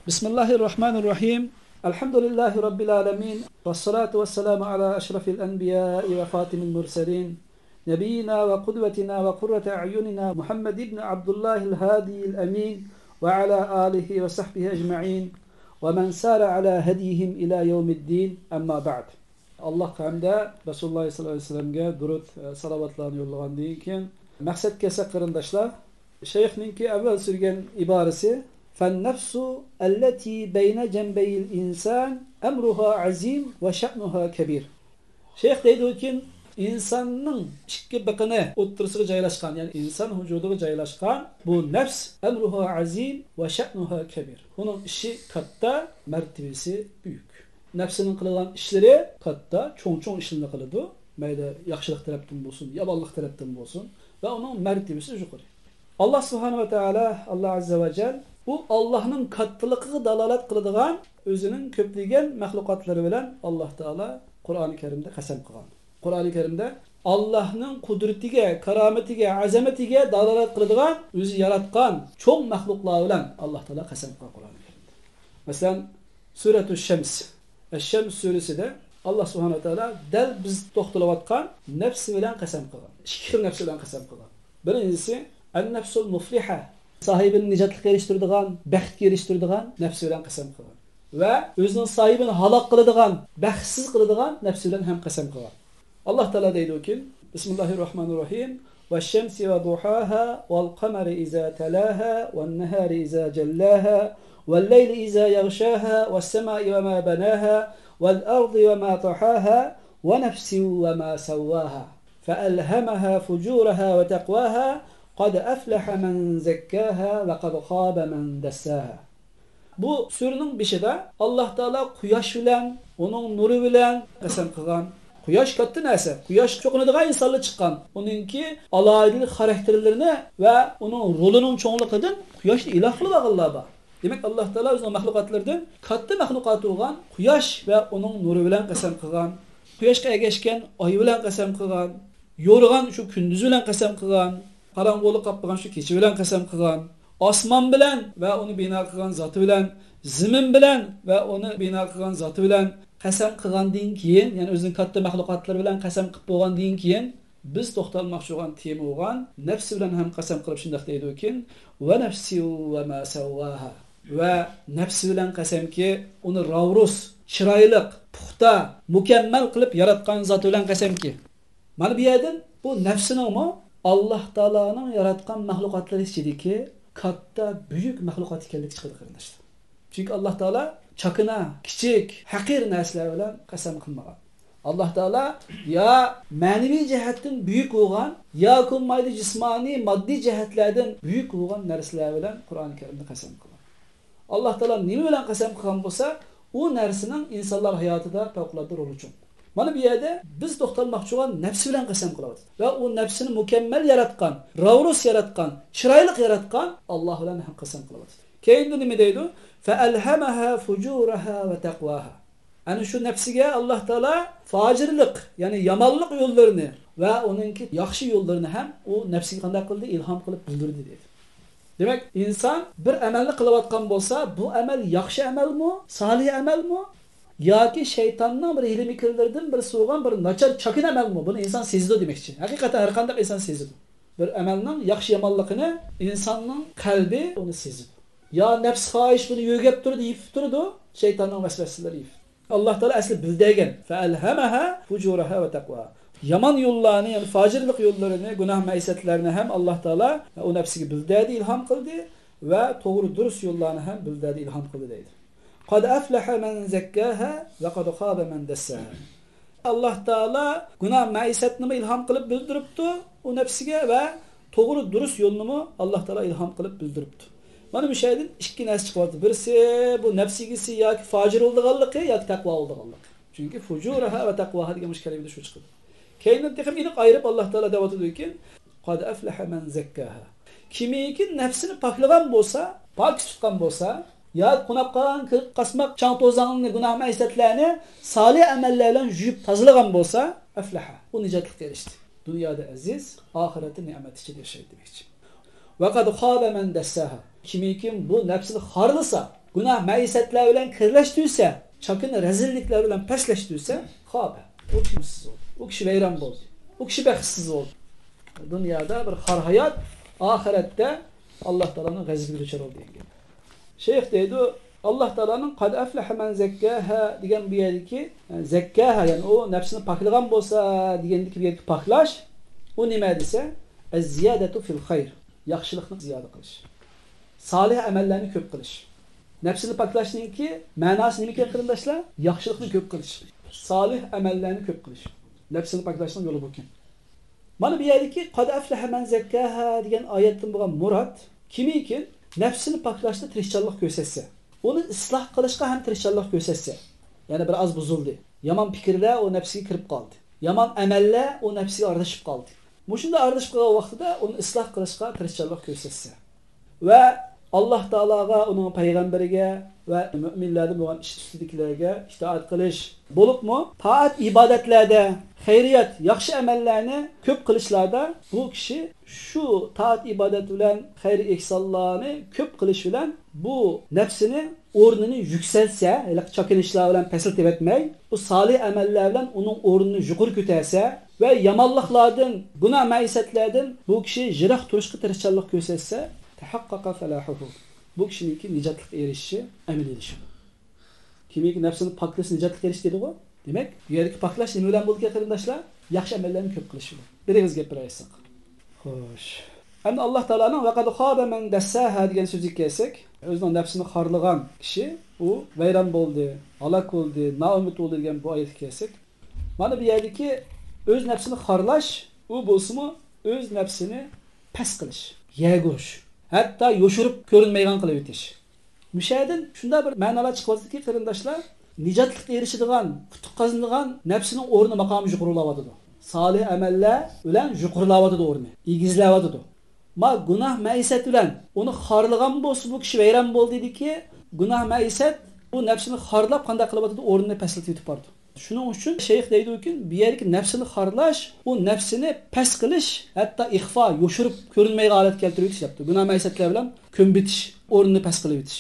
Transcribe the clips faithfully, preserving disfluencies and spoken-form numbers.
بسم الله الرحمن الرحيم. الحمد لله رب العالمين، والصلاة والسلام على أشرف الأنبياء وخاتم المرسلين، نبينا وقدوتنا وقرة أعيننا محمد بن عبد الله الهادي الأمين، وعلى آله وصحبه أجمعين، ومن سار على هديهم إلى يوم الدين، أما بعد. ئاللاھقا ھەمدە رەسۇلۇللاھ سەللەللاھۇ ئەلەيھى ۋەسەللەمگە دۇرۇت، سالاۋاتلارنى يوللىغاندىن كېيىن، مەقسەتكە كەلسەك قېرىنداشلار، شەيخنىڭكى ئەۋۋەل سۈرگەن ئىبارىسى، فالنفس التي بين جنبي الإنسان أمرها عظيم وشأنها كبير. شەيخ دەيدۇكى، ئىنساننىڭ ئىككى بېقىنى ئوتتۇرىسىغا جايلاشقان، يەنى ئىنسان ۋۇجۇدىغا جايلاشقان بۇ نەپس، أمرها عظيم وشأنها كبير. ئۇنىڭ ئىشى كاتتا، مەرتىۋىسى بۈيۈك. نەپسىنىڭ قىلىدىغان ئىشلىرى كاتتا، چوڭ-چوڭ ئىشلارنى قىلىدۇ. مەيلى ياخشىلىق تەرەپتىن بولسۇن، يامانلىق تەرەپتىن بولسۇن. ۋە ئۇنىڭ مەرتىۋىسى يۇقىرى. ئاللاھ سۇبھانەھۇ ۋە تائالا، ئاللاھ ئەززە ۋە جەل، بۇ ئاللاھنىڭ كاتتىلىقىغا دالالەت قىلىدىغان ئۆزىنىڭ كۆپلىگەن مەخلۇقاتلىرى بىلەن ئاللاھ تائالا قۇرئانى كەرىمدە قەسەم قىلغان. قۇرئانى كەرىمدە ئاللاھنىڭ قۇدرىتىگە، كارامىتىگە، ئەزەمىتىگە دالالەت قىلىدىغان ئۆزى ياراتقان چوڭ مەخلۇقلار بىلەن ئاللاھ تائالا قەسەم قىلغان قۇرئانى كەرىمدە. مەسىلەن، سۈرەتۇ شەمس، ئەششەمس سۈرىسىدە ئاللاھ سۇبھانەھۇ ۋە تائالا دەل بىز توختىلىۋاتقان نەپس بىلەن قەسەم قىلغان. ئىككى خىل نەپس بىلەن قەسەم قىلغان. بىرىنچىسى، ئەن-نەفسۇل مۇفلىھە، ساھىبىنى نىجاتلىققا ئېرىشتۈرىدىغان، بەختكە ئېرىشتۈرىدىغان نەپس بىلەن قەسەم قىلغان. ۋە ئۆزىنىڭ ساھىبىنى ھالاك قىلىدىغان، بەختسىز قىلىدىغان نەپس بىلەن ھەم قەسەم قىلغان. ئاللاھ تائالا دەيدۇكى، بىسمىللاھىر راھمانىر راھىم، ۋەششەمسى ۋە ضۇھاھا، ۋەل قەمەرى ئىزا تەلاھا، ۋەن نەھارى ئىزا جەللاھا، ۋەل لەيلى ئىزا يەغشاھا، ۋەس سەمائى ۋە ما بەناھا، ۋەل ئەرضى ۋە ما تەھاھا، ۋە نەفسىن ۋە ما سەۋۋاھا، فەئەلھەمەھا فۇجۇرەھا ۋە تەقۋاھا، قەد ئەفلەھە مەن زەككاھا، ۋە قەد خابە مەن دەسساھا. بۇ سۈرىنىڭ بېشىدا ئاللاھ تائالا قۇياش بىلەن، ئۇنىڭ نۇرى بىلەن قەسەم قىلغان. قۇياش كاتتا نەرسە. قۇياش چوقۇنىدىغان ئىنسانلار چىققان. ئۇنىڭكى ئالاھىدىلىك خاراكتېرلىرىنى ۋە ئۇنىڭ رولىنىڭ چوڭلۇقىدىن قۇياشنى ئىلاھ قىلىپ ئالغانلار بار. دېمەك، ئاللاھ تائالا ئۆزىنىڭ مەخلۇقاتلىرىدىن كاتتا مەخلۇقاتى بولغان قۇياش ۋە ئۇنىڭ نۇرى بىلەن قەسەم قىلغان. قۇياشقا ئەگەشكەن ئاي بىلەن قەسەم قىلغان. يورۇغان شۇ كۈندۈز بىلەن قەسەم قىلغان. قاراڭغۇلۇق قاپلىغان شۇ كېچە بىلەن قەسەم قىلغان. ئاسمان بىلەن ۋە ئۇنى بىنا قىلغان زاتى بىلەن، زېمىن بىلەن ۋە ئۇنى بىنا قىلغان زاتى بىلەن قەسەم قىلغاندىن كېيىن، يەنى ئۆزىنىڭ كاتتا مەخلۇقاتلىرى بىلەن قەسەم قىلىپ بولغاندىن كېيىن، بىز توختالماقچى بولغان تېما بولغان نەپسى بىلەن ھەم قەسەم قىلىپ شۇنداق دەيدۇكى، ۋە نەفسىن ۋە ما سەۋۋاھا. ۋە نەپسى بىلەن قەسەمكى، ئۇنى راۋرۇس، چىرايلىق، پۇختا، مۇكەممەل قىلىپ ياراتقان زاتى بىلەن قەسەمكى. مانا بۇ يەردىن بۇ نەپسىنىڭمۇ ئاللاھ تائالانىڭ ياراتقان مەخلۇقاتلىرى ئىچىدىكى كاتتا، بۈيۈك مەخلۇقات ئىكەنلىكى چىقىدۇ، قېرىنداشلار. چۈنكى ئاللاھ تائالا چاكىنا، كىچىك، ھەقىر نەرسىلەر بىلەن قەسەم قىلمىغان. ئاللاھ تائالا يا مەنىۋى جەھەتتىن بۈيۈك بولغان، ياكى بولمايدۇ جىسمانىي، ماددىي جەھەتلەردىن بۈيۈك بولغان نەرسىلەر بىلەن قۇرئانى كەرىمدە قەسەم قىلغان. ئاللاھ تائالا نېمە بىلەن قەسەم قىلغان بولسا، ئۇ نەرسىنىڭ ئىنسانلار ھاياتىدا پەۋقۇلئاددە رولى چوڭ. مانا بۇ يەردە بىز توختالماقچى بولغان نەپسى بىلەن قەسەم قىلىۋاتىدۇ. ۋە ئۇ نەپسىنى مۇكەممەل ياراتقان، راۋرۇس ياراتقان، چىرايلىق ياراتقان ئاللاھ بىلەن ھەم قەسەم قىلىۋاتىدۇ. كەينىدە نېمە دەيدۇ؟ فەئەلھەمەھا فۇجۇرەھا ۋە تەقۋاھا. ئەنە شۇ نەپسىگە ئاللاھ تائالا فاجىرلىق، يەنى يامانلىق يوللىرىنى ۋە ئۇنىڭكى ياخشى يوللىرىنى ھەم ئۇ نەپسىگە قانداق قىلدى؟ ئىلھام قىلىپ بىلدۈردى دەيدۇ. دېمەك، ئىنسان بىر ئەمەلنى قىلىۋاتقان بولسا، بۇ ئەمەل ياخشى ئەمەلمۇ، سالىھ ئەمەلمۇ ياكى شەيتاننىڭ بىر ھىيلە-مىكىرلىرىدىن بىرسى بولغان بىر ناچار، چاكىنا ئەمەلمۇ؟ بۇنى ئىنسان سېزىدۇ دېمەكچى. ھەقىقەتەن ھەر قانداق ئىنسان سېزىدۇ. بىر ئەمەلنىڭ ياخشى-يامانلىقىنى ئىنساننىڭ قەلبى ئۇنى سېزىدۇ. يا نەپس خاھىش بۇنى يۆگەپ تۇرىدۇ، يېپىپ تۇرىدۇ، شەيتاننىڭ ۋەسۋەسىلىرى يېپىپ. ئاللاھ تائالا ئەسلى بىلدۈرگەن. فەئەلھەمەھا فۇجۇرەھا ۋە تەقۋاھا. يامان يوللارنى، يەنى فاجىرلىق يوللىرىنى، گۇناھ مەئسىيەتلەرنى ھەم ئاللاھ تائالا ئۇ نەپسىگە بىلدۈردى، ئىلھام قىلدى ۋە توغرا دۇرۇس يوللارنى ھەم بىلدۈردى، ئىلھام قىلدى دەيدۇ. قەد ئەفلەھە مەن زەككاھا ۋە قەد خابە مەن دەسساھا. ئاللاھ تائالا گۇناھ مەئسىيەتنىمۇ ئىلھام قىلىپ بىلدۈرۈپتۇ ئۇ نەپسىگە ۋە توغرا دۇرۇس يولنىمۇ ئاللاھ تائالا ئىلھام قىلىپ بىلدۈرۈپتۇ. مانا بۇ شەيدىن ئىككى نەرسە چىقىۋاتىدۇ. بىرسى، بۇ نەپس ئىگىسى ياكى فاجىر بولىدىغانلىقى ياكى تەقۋا بولىدىغانلىقى. چۈنكى فۇجۇرەھا ۋە تەقۋاھا دېگەن مۇشۇ كەلىمىدە شۇ چىقىدۇ. كەينىدىن تېخىمۇ ئېنىق ئايرىپ ئاللاھ تائالا دەۋاتىدۇكى، قەد ئەفلەھە مەن زەككاھا. كىمكى نەپسىنى پاكلىغان بولسا، پاك تۇتقان بولسا، يا قوناپ قالغان كىر-، قاسماق، چاڭ-توزانلارنى، گۇناھ مەئسىيەتلەرنى سالىھ ئەمەللەر بىلەن يۇيۇپ تازىلىغان بولسا، ئەفلەھە، ئۇ نىجاتلىققا ئېرىشتى. دۇنيادا ئەزىز، ئاخىرەتتە نېمەت ئىچىدە ياشايدۇ دېمەكچى. ۋە قەد خابە مەن دەسساھا. كىمكى بۇ نەپسىنى خارلىسا، گۇناھ مەئسىيەتلەر بىلەن كىرلەشتۈرسە، چاكىنا رەزىللىكلەر بىلەن پەسلەشتۈرسە، خابە. ئۇ كىشى ئۈمىدسىز بولدى. ئۇ كىشى ۋەيران بولدى. ئۇ كىشى بەختسىز بولدى. دۇنيادا بىر خار ھايات، ئاخىرەتتە ئاللاھ تائالانىڭ غەزىپىگە دۇچار بولدى دېگەن گەپ. شەيخ دەيدۇ، ئاللاھ تائالانىڭ «قەد ئەفلەھە مەن زەككاھا» دېگەن بۇ يەردىكى، زەككاھا، يەنى ئۇ نەپسىنى پاكلىغان بولسا دېگەندىكى بۇ يەردىكى پاكلاش، ئۇ نېمە دېسە، «ئەززىيادەتۇ فىل خەير»، ياخشىلىقنى زىيادە قىلىش. سالىھ ئەمەللەرنى كۆپ قىلىش. نەپسىنى پاكلاشنىڭكى مەناسى نېمىكەن، قېرىنداشلار؟ ياخشىلىقنى كۆپ قىلىش. سالىھ ئەمەللەرنى كۆپ قىلىش. نەپسىنى پاكلاشنىڭ يولى بۇكەن. مانا بۇ يەردىكى «قەد ئەفلەھە مەن زەككاھا» دېگەن ئايەتتىن بولغان مۇراد، كىمكى نەپسىنى پاكلاشتا تىرىشچانلىق كۆرسەتسە، ئۇنى ئىسلاھ قىلىشقا ھەم تىرىشچانلىق كۆرسەتسە، يەنى بىر ئاز بۇزۇلدى، يامان پىكىرلەر ئۇ نەپسىگە كىرىپ قالدى، يامان ئەمەللەر ئۇ نەپسىگە ئارىلىشىپ قالدى. مۇشۇنداق ئارىلىشىپ قالغان ۋاقتىدا ئۇنى ئىسلاھ قىلىشقا تىرىشچانلىق كۆرسەتسە، ۋە ئاللاھ تائالاغا، ئۇنىڭ پەيغەمبىرىگە ۋە مۆمىنلەردىن بولغان ئىش ئۈستىدىكىلەرگە ئىتائەت قىلىش، بولۇپمۇ تائەت ئىبادەتلەردە، خەيرىيات، ياخشى ئەمەللەرنى كۆپ قىلىشلاردا بۇ كىشى شۇ تائەت ئىبادەت بىلەن خەير ئېھسانلارنى كۆپ قىلىش بىلەن بۇ نەپسىنى ئورنىنى يۈكسەلتسە، ھېلىقى چاكىنىشلار بىلەن پەسىلتىۋەتمەي، بۇ سالىھ ئەمەللەر بىلەن ئۇنىڭ ئورنىنى يۇقىرى كۆتەرسە ۋە يامانلىقلاردىن، گۇناھ مەئسىيەتلەردىن بۇ كىشى يىراق تۇرۇشقا تىرىشچانلىق كۆرسەتسە، تەھەققەقە فەلاھۇھۇ. بۇ كىشىنىڭكى نىجاتلىققا ئېرىشىشى ئەمەلىيلىشىدۇ. كىمكى نەپسىنى پاكلىسا نىجاتلىققا ئېرىشىدۇ دېدىغۇ. دېمەك، بۇ يەردىكى پاكلاش نېمە بىلەن بولىدىكەن، قېرىنداشلار؟ ياخشى ئەمەللەرنى كۆپ قىلىش بىلەن. بىر ئېغىز گەپ بىلەن ئېيتساق. خوش. ئەمدى ئاللاھ تائالانىڭ «ۋەقەد خابە مەن دەسساھا» دېگەن سۆزىگە كەلسەك، ئۆزىنىڭ نەپسىنى خارلىغان كىشى، ئۇ ۋەيران بولدى، ھالاك بولدى، نائۈمىد بولدى دېگەن بۇ ئايەتكە كەلسەك، مانا بۇ يەردىكى ئۆز نەپسىنى خارلاش، ئۇ بولسىمۇ ئۆز نەپسىنى پەس قىلىش، يەرگە ئۇرۇش، ھەتتا يوشۇرۇپ كۆرۈنمەيدىغان قىلىۋېتىش. مۇشۇ يەردىن شۇنداق بىر مەنىلەر چىقىۋاتىدۇكى، قېرىنداشلار، نىجاتلىق ئېرىشىدىغان، قۇتۇلۇپ قالىدىغان نەپسىنىڭ ئورنى، ماقامى يۇقىرىلاۋاتىدۇ. سالىھ ئەمەللەر بىلەن يۇقىرىلاۋاتىدۇ ئورنى، ئېگىزلەۋاتىدۇ. ما گۇناھ مەئسىيەت بىلەن ئۇنى خارلىغان بولسا، بۇ كىشى ۋەيران بولدى دېدىكى، گۇناھ مەئسىيەت بۇ نەپسىنى خارلاپ قانداق قىلىۋاتىدۇ؟ ئورنىنى پەسلىتىۋېتىپ بارىدۇ. شۇنىڭ ئۈچۈن شەيخ دەيدۇكى، بۇ يەردىكى نەپسىنى خارلاش، ئۇ نەپسىنى پەس قىلىش، ھەتتا ئىخفا، يوشۇرۇپ كۆرۈنمەيدىغان ھالەتكە كەلتۈرۈۋېتىش دەپتۇ. گۇناھ مەئسىيەتلەر بىلەن كۆمۈۋېتىش، ئورنىنى پەس قىلىۋېتىش.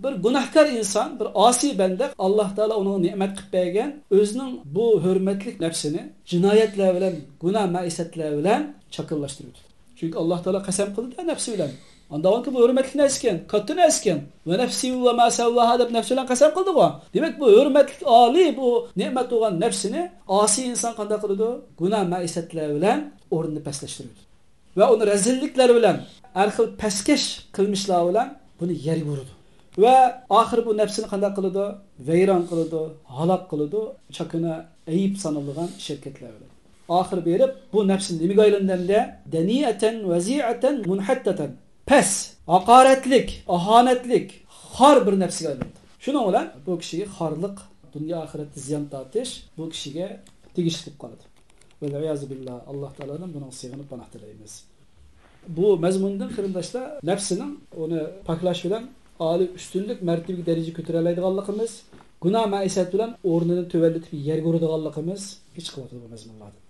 بىر گۇناھكار ئىنسان، بىر ئاسىي بەندە، ئاللاھ تائالا ئۇنىڭغا نېمەت قىلىپ بەرگەن ئۆزىنىڭ بۇ ھۆرمەتلىك نەپسىنى جىنايەتلەر بىلەن، گۇناھ مەئسىيەتلەر بىلەن چاكىنىلاشتۇرۇۋېتىدۇ. چۈنكى ئاللاھ تائالا قەسەم قىلدى-دە نەپسى بىلەن. ئاندىن كېيىن بۇ ھۆرمەتلىك نەرسىكەن، كاتتا نەرسىكەن. «ۋە نەفسى ۋە ما سەۋۋاھا» دەپ نەپسى بىلەن قەسەم قىلدىغۇ. دېمەك، بۇ ھۆرمەتلىك، ئالىي، بۇ نېمەت بولغان نەپسىنى ئاسىي ئىنسان قانداق قىلىدۇ؟ گۇناھ مەئسىيەتلەر بىلەن ئورنىنى پەسلەشتۈرىدۇ. ۋە ئۇنى رەزىللىكلەر بىلەن، ھەر خىل پەسكەش قىلمىشلار بىلەن بۇنى يەرگە ئۇرىدۇ. ۋە ئاخىرى بۇ نەپسىنى قانداق قىلىدۇ؟ ۋەيران قىلىدۇ، ھالاك قىلىدۇ، چاكىنا ئەيىب سانىلىدىغان ئىش-ھەرىكەتلەر بىلەن. ئاخىرى بېرىپ، بۇ نەپسى نېمىگە ئايلىنىدۇ ئەمدى؟ دەنىئەتەن ۋەزىئەتەن مۇنھەتتەتەن. پەس، ھاقارەتلىك، ئاھانەتلىك، خار بىر نەپسىگە ئايلىنىدۇ. شۇنىڭ بىلەن بۇ كىشىگە خارلىق، دۇنيا ئاخىرەتتە زىيان تارتىش بۇ كىشىگە تېگىشلىك بولۇپ قالىدۇ. ۋەلئىيازۇ بىللا، ئاللاھ تائالادىن بۇنىڭغا سىغىنىپ پاناھ تىلەيمىز. بۇ مەزمۇندىن، قېرىنداشلار، نەپسىنىڭ ئۇنى پاكلاش بىلەن ئالىي ئۈستۈنلۈك مەرتىۋىگە، دەرىجىگە كۆتۈرەلەيدىغانلىقىمىز، گۇناھ مەئسىيەت بىلەن ئورنىنى تۆۋەنلىتىپ يەرگە ئۇرىدىغانلىقىمىز چىقىۋاتىدۇ بۇ مەزمۇنلاردىن.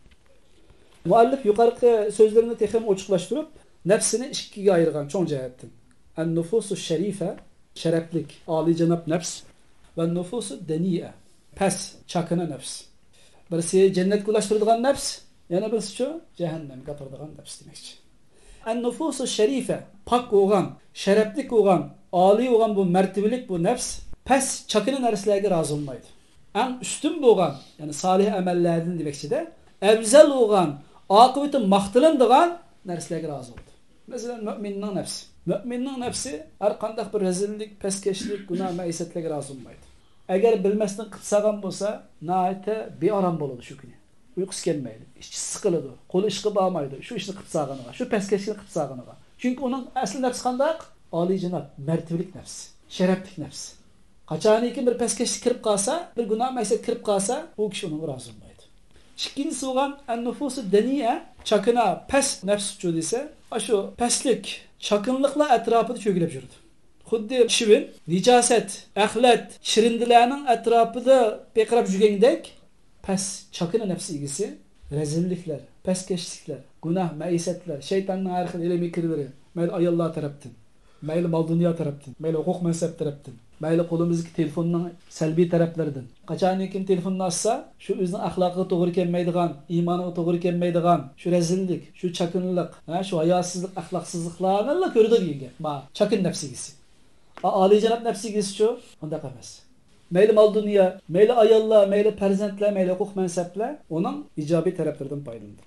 مۇئەللىپ يۇقىرىقى سۆزلىرىنى تېخىمۇ ئوچۇقلاشتۇرۇپ، نەپسىنى ئىككىگە ئايرىغان چوڭ جەھەتتىن. ئەن نۇفۇسۇ شەرىفە، شەرەپلىك، ئالىيجاناب نەپس، ۋە نۇفۇسۇ دەنىئە، پەس، چاكىنا نەپس. بىرسى جەننەتكە ئۇلاشتۇرىدىغان نەپس، يەنە بىرسىچۇ؟ جەھەننەمگە ئاپىرىدىغان نەپس دېمەكچى. ئەن نۇفۇسۇ شەرىفە، پاك بولغان، شەرەپلىك بولغان، ئالىي بولغان، بۇ مەرتىۋىلىك بۇ نەپس پەس، چاكىنا نەرسىلەرگە رازى بولمايدۇ. ئەڭ ئۈستۈن بولغان، يەنى سالىھ ئەمەللەردىن دېمەكچىدە، ئەۋزەل بولغان، ئاقىۋىتى ماختىلىنىدىغان نەرسىلەرگە رازى بولىدۇ. مەسىلەن، مۆمىننىڭ نەپسى. مۆمىننىڭ نەپسى ھەر قانداق بىر رەزىللىك، پەسكەشلىك، گۇناھ مەئسىيەتلەرگە رازى بولمايدۇ. ئەگەر بىلمەستىن قىلىپ سالغان بولسا، ناھايىتى بىئارام بولىدۇ شۇ كۈنى. ئۇيقۇسى كەلمەيدۇ، ئىچى سىقىلىدۇ، قولى ئىشقا بارمايدۇ، شۇ ئىشنى قىلىپ سالغىنىغا، شۇ پەسكەشلىكنى قىلىپ سالغىنىغا. چۈنكى ئۇنىڭ ئەسلى نەپسى قانداق؟ ئالىيجاناب، مەرتىۋىلىك نەپس، شەرەپلىك نەپس. قاچانكى بىر پەسكەشلىك كىرىپ قالسا، بىر گۇناھ مەئسىيەت كىرىپ قالسا، ئۇ كىشى ئۇنىڭغا رازى بولمايدۇ. ئىككىنچىسى بولغان ئەن-نۇفۇسۇ دەنىئە، چاكىنا، پەس نەپسىچۇ دېسە، ئاشۇ پەسلىك، چاكىنىلىقلار ئەتراپىدا چۆگىلەپ يۈرىدۇ. خۇددى چىۋىن، نىجاسەت، ئەخلەت، چىرىندىلەرنىڭ ئەتراپىدا پىرقىراپ يۈرگەندەك، پەس، چاكىنا نەپس ئىگىسى رەزىللىكلەر، پەسكەشلىكلەر، گۇناھ، مەئسىيەتلەر، شەيتاننىڭ ھەر خىل ھىيلە-مىكىرلىرى، مەيلى ئاياللار تەرەپتىن، مەيلى مال دۇنيا تەرەپتىن، مەيلى ھوقۇق مەنسەپ تەرەپتىن، مەيلى قولىمىزدىكى تېلېفوننىڭ سەلبىي تەرەپلىرىدىن. قاچانكى كىم تېلېفوننى ئاچسا، شۇ ئۆزىنىڭ ئەخلاقىغا توغرا كەلمەيدىغان، ئىمانىغا توغرا كەلمەيدىغان، شۇ رەزىللىك، شۇ چاكىنىلىق، ھە، شۇ ھاياسىزلىق، ئەخلاقسىزلىقلارنىلا كۆرىدۇ دېگەن گەپ. ما، چاكىنا نەپس ئىگىسى. ئا، ئالىيجاناب نەپس ئىگىسىچۇ؟ ئۇنداق ئەمەس. مەيلى مال دۇنيا، مەيلى ئاياللار، مەيلى پەرزەنتلەر، مەيلى ھوقۇق مەنسەپلەر ئۇنىڭ ئىجابىي تەرەپلىرىدىن پايدىلىنىدۇ.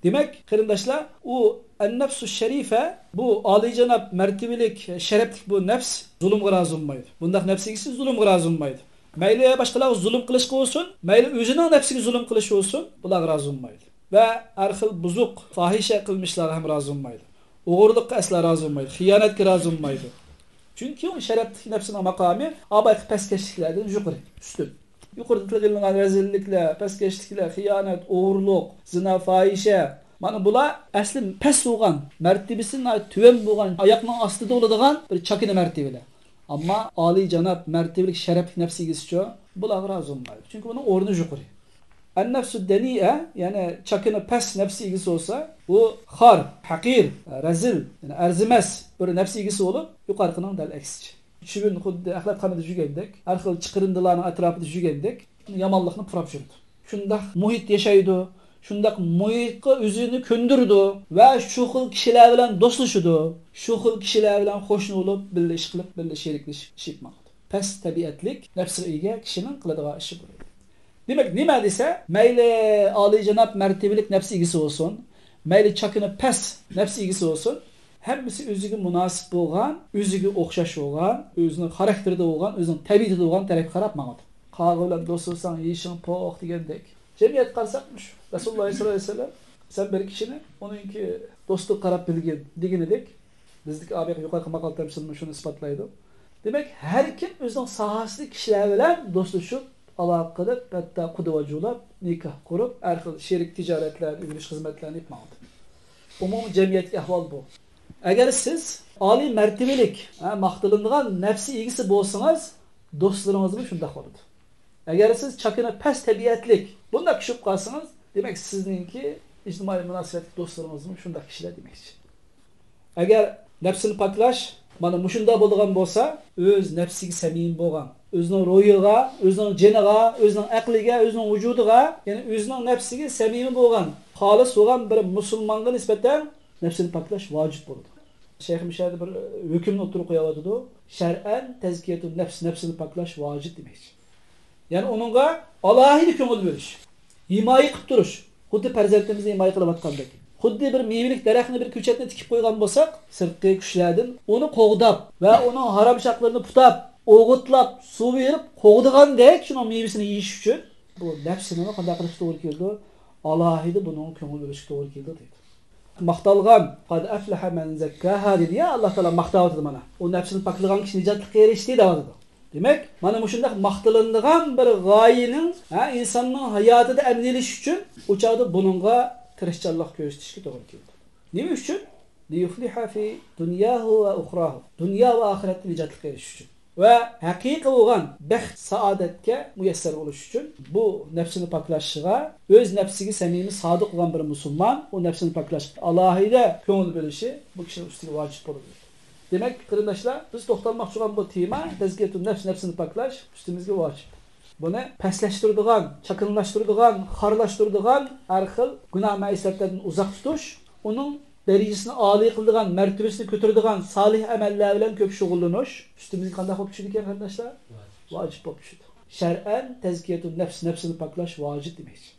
دېمەك، قېرىنداشلار، ئۇ ئەننەپسۇ شەرىفە، بۇ ئالىيجاناب مەرتىۋىلىك، شەرەپلىك بۇ نەپس زۇلۇمغا رازى بولمايدۇ. بۇنداق نەپس ئىگىسى زۇلۇمغا رازى بولمايدۇ. مەيلى باشقىلارغا زۇلۇم قىلىشقا بولسۇن، مەيلى ئۆزىنىڭ نەپسىگە زۇلۇم قىلىش بولسۇن، بۇلارغا رازى بولمايدۇ. ۋە ھەر خىل بۇزۇق، فاھىشە قىلمىشلارغا ھەم رازى بولمايدۇ. ئوغرىلىققا ئەسلا رازى بولمايدۇ، خىيانەتكە رازى بولمايدۇ. چۈنكى ئۇ شەرەپلىك نەپسىنىڭ ماقامى ئابايقى پەسكەشلىكلەردىن يۇقىرى، ئۈستۈن. يۇقىرىدا تىلغا ئېلىنغان رەزىللىكلەر، پەسكەشلىكلەر، خىيانەت، ئوغرىلىق، زىنا، فاھىشە، مانا بۇلار ئەسلى پەس بولغان، مەرتىۋىسى ناھايىتى تۆۋەن بولغان، ئاياقنىڭ ئاستىدا بولىدىغان بىر چاكىنا مەرتىۋىلەر. ئەمما ئالىيجاناب، مەرتىۋىلىك، شەرەپلىك نەپس ئىگىسىچۇ؟ بۇلارغا رازى بولمايدۇ. چۈنكى ئۇنىڭ ئورنى يۇقىرى. ئەننەپسۇ دەنىئە، يەنى چاكىنا پەس نەپس ئىگىسى بولسا، ئۇ خار، ھەقىر، رەزىل، يەنى ئەرزىمەس بىر نەپس ئىگىسى بولۇپ، يۇقىرىقىنىڭ دەل ئەكسىچە. چۈۋۈن خۇددى ئەخلەتخانىدا يۈرگەندەك، ھەر خىل چىقىرىندىلارنىڭ ئەتراپىدا يۈرگەندەك، يامانلىقنى پۇراپ يۈرىدۇ. شۇنداق مۇھىت ياشايدۇ، شۇنداق مۇھىتقا ئۆزىنى كۆندۈرىدۇ ۋە شۇ خىل كىشىلەر بىلەن دوستلىشىدۇ، شۇ خىل كىشىلەر بىلەن قوشنا بولۇپ، بىللە ئىش قىلىپ، بىللە شېرىكلىشىپ، ئىش ئېلىپ ماڭىدۇ. پەس تەبىئەتلىك، نەپسىگە ئىگە كىشىنىڭ قىلىدىغان ئىشى بۇ. دېمەك، نېمە دېسە، مەيلى ئالىيجاناب مەرتىۋىلىك نەپس ئىگىسى بولسۇن، مەيلى چاكىنا پەس نەپس ئىگىسى بولسۇن، ھەممىسى ئۆزىگە مۇناسىپ بولغان، ئۆزىگە ئوخشاش بولغان، ئۆزىنىڭ خاراكتېرىدا بولغان، ئۆزىنىڭ تەبىئىتىدە بولغان تەرەپكە قاراپ ماڭىدۇ. قاغا بىلەن دوست بولساڭ، يېشىڭ پوق دېگەندەك. جەمئىيەتكە قارىساق، مۇشۇ رەسۇلۇللا سەللەللاھۇ ئەلەيھى ۋەسەللەم، سەن بىر كىشىنى ئۇنىڭكى دوستىغا قاراپ بىلگىن دېگىنىدەك، بىزدىكى ئابىيەك يۇقىرىقى ماقال تەمسىلىمۇ شۇنى ئىسپاتلايدۇ. دېمەك، ھەر كىم ئۆزىنىڭ ساھەسىدىكى كىشىلەر بىلەن دوستلىشىپ، ئالاقە قىلىپ، ھەتتا قۇدىۋا جۇلاپ، نىكاھ قۇرۇپ، ھەر خىل شېرىك تىجارەتلەرنى، ئۆگىنىش خىزمەتلەرنى ئېلىپ ماڭىدۇ. ئومۇمىي جەمئىيەتتىكى ئەھۋال بۇ. ئەگەر سىز ئالىي مەرتىۋىلىك، ھە، ماختىلىنىدىغان نەپسى ئىگىسى بولسىڭىز، دوستلىرىڭىزمۇ شۇنداق بولىدۇ. ئەگەر سىز چاكىنا پەس تەبىئەتلىك بۇنداق كىشى بولۇپ قالسىڭىز، دېمەك، سىزنىڭكى ئىجتىمائىي مۇناسىۋەتتىكى دوستلىرىڭىزمۇ شۇنداق كىشىلەر دېمەكچى. ئەگەر نەپسىنى پاكلاش مانا مۇشۇنداق بولىدىغان بولسا، ئۆز نەپسىگە سەمىمىي بولغان، ئۆزىنىڭ روھىغا، ئۆزىنىڭ جېنىغا، ئۆزىنىڭ ئەقلىگە، ئۆزىنىڭ ۋۇجۇدىغا، يەنى ئۆزىنىڭ نەپسىگە سەمىمىي بولغان، خالىس بولغان بىر مۇسۇلمانغا نىسبەتەن نەپسىنى پاكلاش ۋاجىپ بولىدۇ. شەيخ مۇشۇ يەردە بىر ھۆكۈمنى ئوتتۇرىغا قويۇۋاتىدۇ. شەرئەن تەزكىيەتۇ نەپس، نەپسىنى پاكلاش ۋاجىپ دېمەكچى. يەنى ئۇنىڭغا ئالاھىدە كۆڭۈل بۆلۈش، ھىمايە قىلىپ تۇرۇش، خۇددى پەرزەنتىمىزنى ھىمايە قىلىۋاتقاندەك. خۇددى بىر مېۋىلىك دەرەخنى، بىر كۆچەتنى تىكىپ قويغان بولساق، سىرتقى كۈچلەردىن ئۇنى قوغداپ ۋە ئۇنىڭ ھارامشاقلىرىنى پۇتاپ، ئوغۇتلاپ، سۇ بېرىپ قوغدىغاندەك، شۇنىڭ مېۋىسىنى يېيىش ئۈچۈن بۇ نەپسىنىمۇ قانداق قىلىشقا توغرا كېلىدۇ؟ ئالاھىدە بۇنىڭغا كۆڭۈل بۆلۈشكە توغرا كېلىدۇ دەيدۇ. ماختالغان، قەد ئەفلەھە مەن زەككاھا دېدى يا، ئاللا تائالا ماختاۋاتىدۇ مانا. ئۇ نەپسىنى پاكلىغان كىشى نىجاتلىققا ئېرىشتى دەۋاتىدۇ. دېمەك، مانا مۇشۇنداق ماختىلىنىدىغان بىر غايىنىڭ، ھە، ئىنساننىڭ ھاياتىدا ئەمەلىيلىشىش ئۈچۈن ئۇ چاغدا بۇنىڭغا تىرىشچانلىق كۆرسىتىشكە توغرا كېلىدۇ. نېمە ئۈچۈن؟ لىيۇفلىھە فى دۇنياھۇ ۋە ئۇخراھۇ. دۇنيا ۋە ئاخىرەتتە نىجاتلىققا ئېرىشىش ئۈچۈن. ۋە ھەقىقىي بولغان بەخت، سائادەتكە مۇيەسسەر بولۇش ئۈچۈن بۇ نەپسىنى پاكلاشىغا، ئۆز نەپسىگە سەمىمىي، سادىق بولغان بىر مۇسۇلمان ئۇ نەپسىنى پاكلاشقا ئالاھىدە كۆڭۈل بۆلۈشى بۇ كىشىنىڭ ئۈستىگە ۋاجىپ بولىدۇ. دېمەك، قېرىنداشلار، بىز توختالماقچى بولغان بۇ تېما تەزكىيەتۇ نەپس، نەپسىنى پاكلاش ئۈستىمىزگە ۋاجىپ. بۇنى پەسلەشتۈرىدىغان، چاكىنىلاشتۇرىدىغان، خارلاشتۇرىدىغان ھەر خىل گۇناھ مەئسىيەتلەردىن ئۇزاق تۇتۇش، ئۇنىڭ دەرىجىسىنى ئالىي قىلىدىغان، مەرتىۋىسىنى كۆتۈرىدىغان سالىھ ئەمەللەر بىلەن كۆپ شۇغۇللىنىش ئۈستىمىزگە قانداق بولۇپ چۈشىدىكەن، قېرىنداشلار؟ ۋاجىپ بولۇپ چۈشىدۇ. شەرئەن تەزكىيەتۇ نەپس، نەپسىنى پاكلاش ۋاجىپ دېمەكچى.